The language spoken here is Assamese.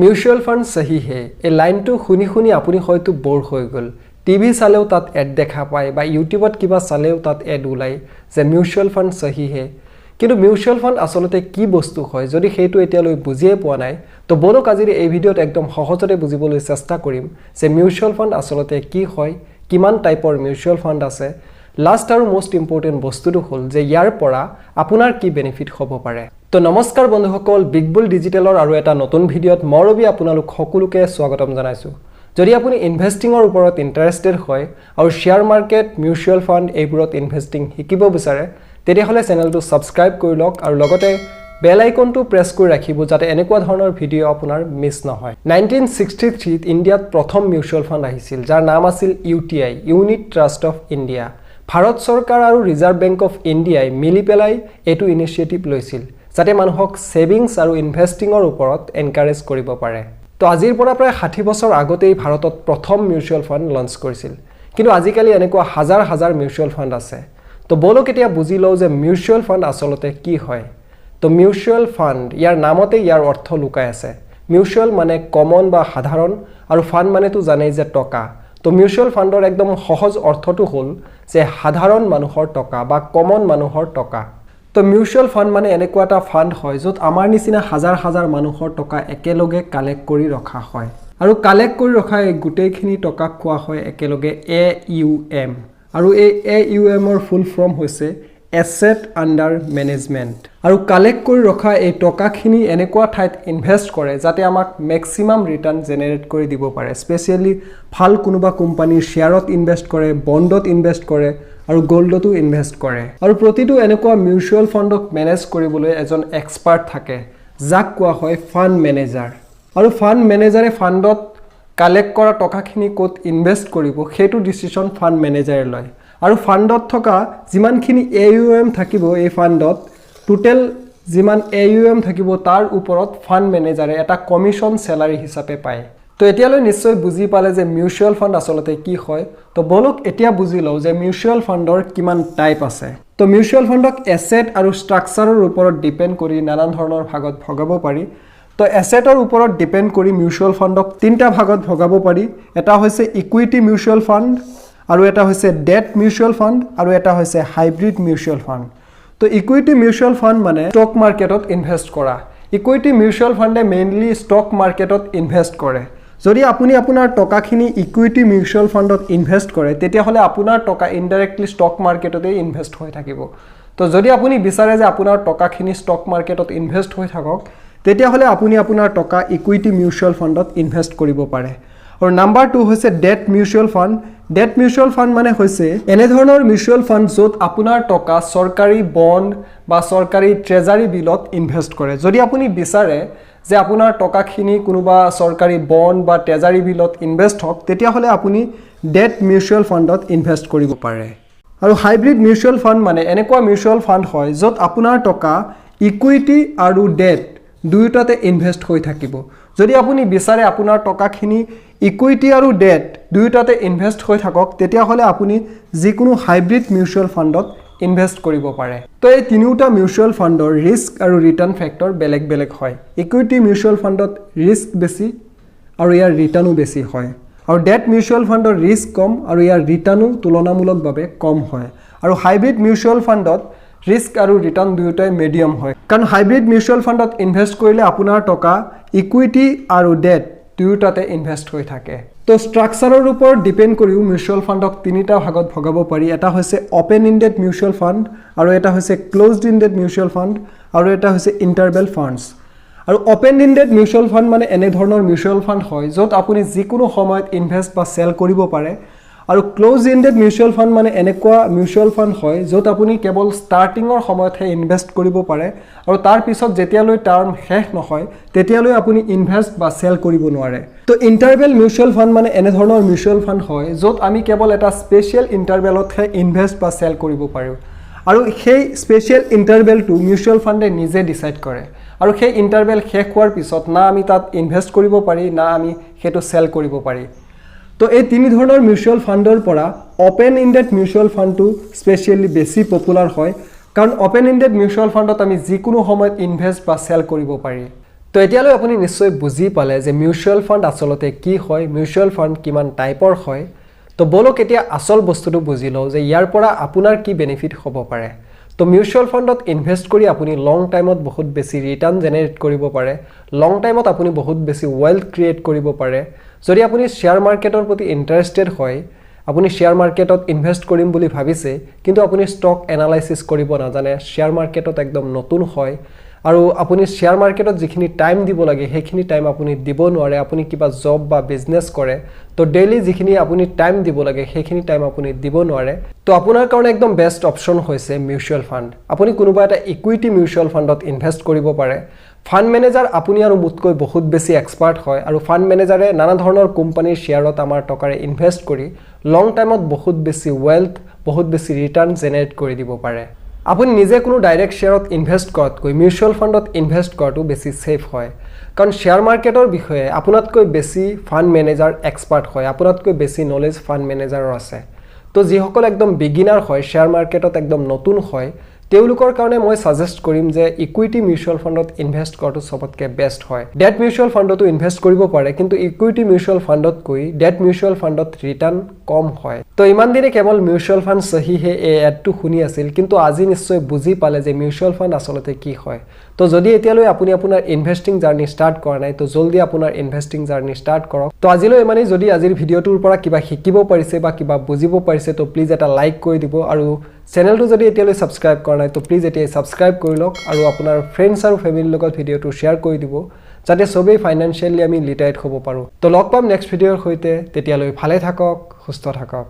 মিউচুৱেল ফাণ্ড सही है। এই লাইনটো শুনি শুনি আপুনি হয়তো ব'ৰ হৈ গ'ল। টিভি চালেও তাত এড দেখা পায় বা ইউটিউবত কিবা চালেও তাত এড ওলায় যে মিউচুৱেল ফাণ্ড सही है। কিন্তু মিউচুৱেল ফাণ্ড আচলতে কি বস্তু হয়, যদি সেইটো এতিয়ালৈ বুজিয়ে পোৱা নাই, তো ব'লক আজিৰ এই ভিডিঅ'ত একদম সহজতে বুজিবলৈ চেষ্টা কৰিম যে মিউচুৱেল ফাণ্ড আচলতে কি হয়, কিমান টাইপৰ মিউচুৱেল ফাণ্ড আছে, লাষ্ট আৰু মষ্ট ইম্পৰ্টেণ্ট বস্তুটো হ'ল যে ইয়াৰ পৰা আপোনাৰ কি বেনিফিট হ'ব পাৰে। তো নমস্কাৰ বন্ধুসকল, বিগ বুল ডিজিটেলৰ আৰু এটা নতুন ভিডিঅ'ত মই ৰবি আপোনালোক সকলোকে স্বাগতম জনাইছোঁ। যদি আপুনি ইনভেষ্টিঙৰ ওপৰত ইণ্টাৰেষ্টেড হয় আৰু শ্বেয়াৰ মাৰ্কেট, মিউচুৱেল ফাণ্ড এইবোৰত ইনভেষ্টিং শিকিব বিচাৰে, তেতিয়াহ'লে চেনেলটো ছাবস্ক্ৰাইব কৰি লওক আৰু লগতে বেল আইকনটো প্ৰেছ কৰি ৰাখিব, যাতে এনেকুৱা ধৰণৰ ভিডিঅ' আপোনাৰ মিছ নহয়। 1963ত ইণ্ডিয়াত প্ৰথম মিউচুৱেল ফাণ্ড আহিছিল, যাৰ নাম আছিল U T I, unit trust of India. Bharat চৰকাৰ আৰু ৰিজাৰ্ভ বেংক অফ ইণ্ডিয়াই মিলি পেলাই এইটো ইনিচিয়েটিভ লৈছিল, যাতে মানুহক ছেভিংছ আৰু ইনভেষ্টিঙৰ ওপৰত এনকাৰেজ কৰিব পাৰে। তো আজিৰ পৰা প্ৰায় 60 বছৰ আগতেই ভাৰতত প্ৰথম মিউচুৱেল ফাণ্ড লঞ্চ কৰিছিল। কিন্তু আজিকালি এনেকুৱা হাজাৰ হাজাৰ মিউচুৱেল ফাণ্ড আছে। তো ব'লক এতিয়া বুজি লওঁ যে মিউচুৱেল ফাণ্ড আচলতে কি হয়। তো মিউচুৱেল ফাণ্ড, ইয়াৰ নামতে ইয়াৰ অৰ্থ লুকাই আছে। মিউচুৱেল মানে কমন বা সাধাৰণ আৰু ফাণ্ড মানেতো জানেই যে টকা। তো মিউচুৱেল ফাণ্ডৰ একদম সহজ অৰ্থটো হ'ল যে সাধাৰণ মানুহৰ টকা বা কমন মানুহৰ টকা। তো মিউচুৱেল ফাণ্ড মানে এনেকুৱা এটা ফাণ্ড হয়, য'ত আমাৰ নিচিনা হাজাৰ হাজাৰ মানুহৰ টকা একেলগে কালেক্ট কৰি ৰখা হয় আৰু কালেক্ট কৰি ৰখা এই গোটেইখিনি টকাক কোৱা হয় একেলগে এ ইউ এম। আৰু এই এ ইউ এমৰ ফুল ফৰ্ম হৈছে এছেট আণ্ডাৰ মেনেজমেণ্ট। আৰু কালেক্ট কৰি ৰখা এই টকাখিনি এনেকুৱা ঠাইত ইনভেষ্ট কৰে, যাতে আমাক মেক্সিমাম ৰিটাৰ্ণ জেনেৰেট কৰি দিব পাৰে। স্পেচিয়েলি ভাল কোনোবা কোম্পানীৰ শ্বেয়াৰত ইনভেষ্ট কৰে, বণ্ডত ইনভেষ্ট কৰে আৰু গ'ল্ডতো ইনভেষ্ট কৰে। আৰু প্ৰতিটো এনেকুৱা মিউচুৱেল ফাণ্ডক মেনেজ কৰিবলৈ এজন এক্সপাৰ্ট থাকে, যাক কোৱা হয় ফাণ্ড মেনেজাৰ। আৰু ফাণ্ড মেনেজাৰে ফাণ্ডত কালেক্ট কৰা টকাখিনি ক'ত ইনভেষ্ট কৰিব, সেইটো ডিচিশ্যন ফাণ্ড মেনেজাৰে লয়। আৰু ফাণ্ডত থকা যিমানখিনি এ ইউ এম থাকিব, এই ফাণ্ডত টোটেল যিমান এ ইউ এম থাকিব, তাৰ ওপৰত ফাণ্ড মেনেজাৰে এটা কমিশ্যন চেলাৰী হিচাপে পায়। তো এতিয়ালৈ নিশ্চয় বুজি পালে যে মিউচুৱেল ফাণ্ড আচলতে কি হয়। তো ব'লক এতিয়া বুজি লওঁ যে মিউচুৱেল ফাণ্ডৰ কিমান টাইপ আছে। তো মিউচুৱেল ফাণ্ডক এছেট আৰু ষ্ট্ৰাকচাৰৰ ওপৰত ডিপেণ্ড কৰি নানান ধৰণৰ ভাগত ভগাব পাৰি। তো এছেটৰ ওপৰত ডিপেণ্ড কৰি মিউচুৱেল ফাণ্ডক তিনিটা ভাগত ভগাব পাৰি। এটা হৈছে ইকুইটি মিউচুৱেল ফাণ্ড আৰু এটা হৈছে ডেট মিউচুৱেল ফাণ্ড আৰু এটা হৈছে হাইব্ৰিড মিউচুৱেল ফাণ্ড। তো ইকুইটি মিউচুৱেল ফাণ্ড মানে ষ্টক মাৰ্কেটত ইনভেষ্ট কৰা। ইকুইটি মিউচুৱেল ফাণ্ডে মেইনলি ষ্টক মাৰ্কেটত ইনভেষ্ট কৰে। যদি আপুনি আপোনাৰ টকাখিনি ইকুইটি মিউচুৱেল ফাণ্ডত ইনভেষ্ট কৰে, তেতিয়াহ'লে আপোনাৰ টকা ইনডাইৰেক্টলি ষ্টক মাৰ্কেটতেই ইনভেষ্ট হৈ থাকিব। তো যদি আপুনি বিচাৰে যে আপোনাৰ টকাখিনি ষ্টক মাৰ্কেটত ইনভেষ্ট হৈ থাকক, তেতিয়াহ'লে আপুনি আপোনাৰ টকা ইকুইটি মিউচুৱেল ফাণ্ডত ইনভেষ্ট কৰিব পাৰে। আৰু নাম্বাৰ 2 হৈছে date mutual fund. Date mutual fund মানে হৈছে এনেধৰণৰ মিউচুৱেল ফাণ্ড, য'ত আপোনাৰ টকা চৰকাৰী বণ্ড বা চৰকাৰী ট্ৰেজাৰী বিলত ইনভেষ্ট কৰে। যদি আপুনি বিচাৰে যে আপোনাৰ টকাখিনি কোনোবা চৰকাৰী বণ্ড বা ট্ৰেজাৰী বিলত ইনভেষ্ট হওক, তেতিয়াহ'লে আপুনি ডেট মিউচুৱেল ফাণ্ডত ইনভেষ্ট কৰিব পাৰে। আৰু হাইব্ৰিড মিউচুৱেল ফাণ্ড মানে এনেকুৱা মিউচুৱেল ফাণ্ড হয়, য'ত আপোনাৰ টকা ইকুইটি আৰু ডেট দুয়োটাতে ইনভেষ্ট হৈ থাকিব। যদি আপুনি বিচাৰে আপোনাৰ টকাখিনি ইকুইটি আৰু ডেট দুয়োটাতে ইনভেষ্ট হৈ থাকক, তেতিয়াহ'লে আপুনি যিকোনো হাইব্ৰিড মিউচুৱেল ফাণ্ডত ইনভেষ্ট কৰিব পাৰে। তো এই তিনিওটা মিউচুৱেল ফাণ্ডৰ ৰিস্ক আৰু ৰিটাৰ্ণ ফেক্টৰ বেলেগ বেলেগ হয়। ইকুইটি মিউচুৱেল ফাণ্ডত ৰিস্ক বেছি আৰু ইয়াৰ ৰিটাৰ্ণো বেছি হয় আৰু ডেট মিউচুৱেল ফাণ্ডৰ ৰিস্ক কম আৰু ইয়াৰ ৰিটাৰ্ণো তুলনামূলকভাৱে কম হয়। আৰু হাইব্ৰিড মিউচুৱেল ফাণ্ডত ৰিস্ক আৰু ৰিটাৰ্ণ দুয়োটাই মিডিয়াম হয়, কাৰণ হাইব্ৰিড মিউচুৱেল ফাণ্ডত ইনভেষ্ট কৰিলে আপোনাৰ টকা ইকুইটি আৰু ডেট দুয়োটাতে ইনভেষ্ট হৈ থাকে। তো ষ্ট্ৰাকচাৰৰ ওপৰত ডিপেণ্ড কৰিও মিউচুৱেল ফাণ্ডক তিনিটা ভাগত ভগাব পাৰি। এটা হৈছে অ'পেন ইণ্ডেড মিউচুৱেল ফাণ্ড আৰু এটা হৈছে ক্ল'জড ইণ্ডেড মিউচুৱেল ফাণ্ড আৰু এটা হৈছে ইণ্টাৰভেল ফাণ্ডছ। আৰু অ'পেন ইণ্ডেড মিউচুৱেল ফাণ্ড মানে এনেধৰণৰ মিউচুৱেল ফাণ্ড হয়, য'ত আপুনি যিকোনো সময়ত ইনভেষ্ট বা চেল কৰিব পাৰে। আৰু ক্ল'জ ইণ্ডেড মিউচুৱেল ফাণ্ড মানে এনেকুৱা মিউচুৱেল ফাণ্ড হয়, য'ত আপুনি কেৱল ষ্টাৰ্টিঙৰ সময়তহে ইনভেষ্ট কৰিব পাৰে আৰু তাৰপিছত যেতিয়ালৈ টাৰ্ম শেষ নহয়, তেতিয়ালৈ আপুনি ইনভেষ্ট বা চেল কৰিব নোৱাৰে। তো ইণ্টাৰভেল মিউচুৱেল ফাণ্ড মানে এনেধৰণৰ মিউচুৱেল ফাণ্ড হয়, য'ত আমি কেৱল এটা স্পেচিয়েল ইণ্টাৰভেলতহে ইনভেষ্ট বা চেল কৰিব পাৰোঁ আৰু সেই স্পেচিয়েল ইণ্টাৰভেলটো মিউচুৱেল ফাণ্ডে নিজে ডিচাইড কৰে। আৰু সেই ইণ্টাৰভেল শেষ হোৱাৰ পিছত না আমি তাত ইনভেষ্ট কৰিব পাৰি, না আমি সেইটো চেল কৰিব পাৰি। তো এই তিনি ধৰণৰ মিউচুৱেল ফাণ্ডৰ পৰা অ'পেন ইণ্ডেড মিউচুৱেল ফাণ্ডটো স্পেচিয়েলি বেছি পপুলাৰ হয়, কাৰণ অ'পেন ইণ্ডেড মিউচুৱেল ফাণ্ডত আমি যিকোনো সময়ত ইনভেষ্ট বা চেল কৰিব পাৰি। তো এতিয়ালৈ আপুনি নিশ্চয় বুজি পালে যে মিউচুৱেল ফাণ্ড আচলতে কি হয়, মিউচুৱেল ফাণ্ড কিমান টাইপৰ হয়। তো ব'লক, এতিয়া আচল বস্তুটো বুজি লওঁ যে ইয়াৰ পৰা আপোনাৰ কি বেনিফিট হ'ব পাৰে। তো মিউচুৱেল ফাণ্ডত ইনভেষ্ট কৰি আপুনি লং টাইমত বহুত বেছি ৰিটাৰ্ণ জেনেৰেট কৰিব পাৰে। লং টাইমত আপুনি বহুত বেছি ৱেল্থ ক্ৰিয়েট কৰিব পাৰে। যদি আপুনি শ্বেয়াৰ মাৰ্কেটৰ প্ৰতি ইণ্টাৰেষ্টেড হয়, আপুনি শ্বেয়াৰ মাৰ্কেটত ইনভেষ্ট কৰিম বুলি ভাবিছে, কিন্তু আপুনি ষ্টক এনালাইচিছ কৰিব নাজানে, শ্বেয়াৰ মাৰ্কেটত একদম নতুন হয় আৰু আপুনি শ্বেয়াৰ মাৰ্কেটত যিখিনি টাইম দিব লাগে, সেইখিনি টাইম আপুনি দিব নোৱাৰে। আপুনি কিবা জব বা বিজনেছ কৰে, তো ডেইলি যিখিনি আপুনি টাইম দিব লাগে, সেইখিনি টাইম আপুনি দিব নোৱাৰে। তো আপোনাৰ কাৰণে একদম বেষ্ট অপশ্যন হৈছে মিউচুৱেল ফাণ্ড। আপুনি কোনোবা এটা ইকুইটি মিউচুৱেল ফাণ্ডত ইনভেষ্ট কৰিব পাৰে। ফাণ্ড মেনেজাৰ আপুনি আৰু মোতকৈ বহুত বেছি এক্সপাৰ্ট হয় আৰু ফাণ্ড মেনেজাৰে নানা ধৰণৰ কোম্পানীৰ শ্বেয়াৰত আমাৰ টকাৰে ইনভেষ্ট কৰি লং টাইমত বহুত বেছি ৱেল্থ, বহুত বেছি ৰিটাৰ্ণ জেনেৰেট কৰি দিব পাৰে। আপুনি নিজে কোনো ডাইৰেক্ট শ্বেয়াৰত ইনভেষ্ট কৰাতকৈ মিউচুৱেল ফাণ্ডত ইনভেষ্ট কৰাটো বেছি ছেফ হয়, কাৰণ শ্বেয়াৰ মাৰ্কেটৰ বিষয়ে আপোনাতকৈ বেছি ফাণ্ড মেনেজাৰ এক্সপাৰ্ট হয়, আপোনাতকৈ বেছি নলেজ ফাণ্ড মেনেজাৰৰ আছে। তো যিসকল একদম বিগিনাৰ হয়, শ্বেয়াৰ মাৰ্কেটত একদম নতুন হয়, তেওঁলোকৰ কাৰণে মই ছাজেষ্ট কৰিম যে ইকুইটি মিউচুৱেল ফাণ্ডত ইনভেষ্ট কৰাটো চবতকৈ বেষ্ট হয়। ডেট মিউচুৱেল ফাণ্ডতো ইনভেষ্ট কৰিব পাৰে, কিন্তু ইকুইটি মিউচুৱেল ফাণ্ডতকৈ ডেট মিউচুৱেল ফাণ্ডত ৰিটাৰ্ণ কম হয়। তো ইমান দিনে কেৱল "মিউচুৱেল ফাণ্ড सही है" এই এডটো শুনি আছিল, কিন্তু আজি নিশ্চয় বুজি পালে যে মিউচুৱেল ফাণ্ড আচলতে কি হয়। তো যদি এতিয়ালৈ আপুনি আপোনাৰ ইনভেষ্টিং জাৰ্ণি ষ্টাৰ্ট কৰা নাই, তো জল্দি আপোনাৰ ইনভেষ্টিং জাৰ্ণি ষ্টাৰ্ট কৰক। তো আজিলৈ ইমানেই। যদি আজিৰ ভিডিঅ'টোৰ পৰা কিবা শিকিব পাৰিছে বা কিবা বুজিব পাৰিছে, তো প্লিজ এটা লাইক কৰি দিব আৰু চেনেলটো যদি এতিয়ালৈ ছাবস্ক্ৰাইব কৰা নাই, তো প্লিজ এতিয়াই ছাবস্ক্ৰাইব কৰি লওক আৰু আপোনাৰ ফ্ৰেণ্ডছ আৰু ফেমিলিৰ লগত ভিডিঅ'টো শ্বেয়াৰ কৰি দিব, যাতে চবেই ফাইনেন্সিয়েলি আমি লিটাৰেট হ'ব পাৰোঁ। তো লগ পাম নেক্সট ভিডিঅ'ৰ সৈতে। তেতিয়ালৈ ভালে থাকক, সুস্থ থাকক।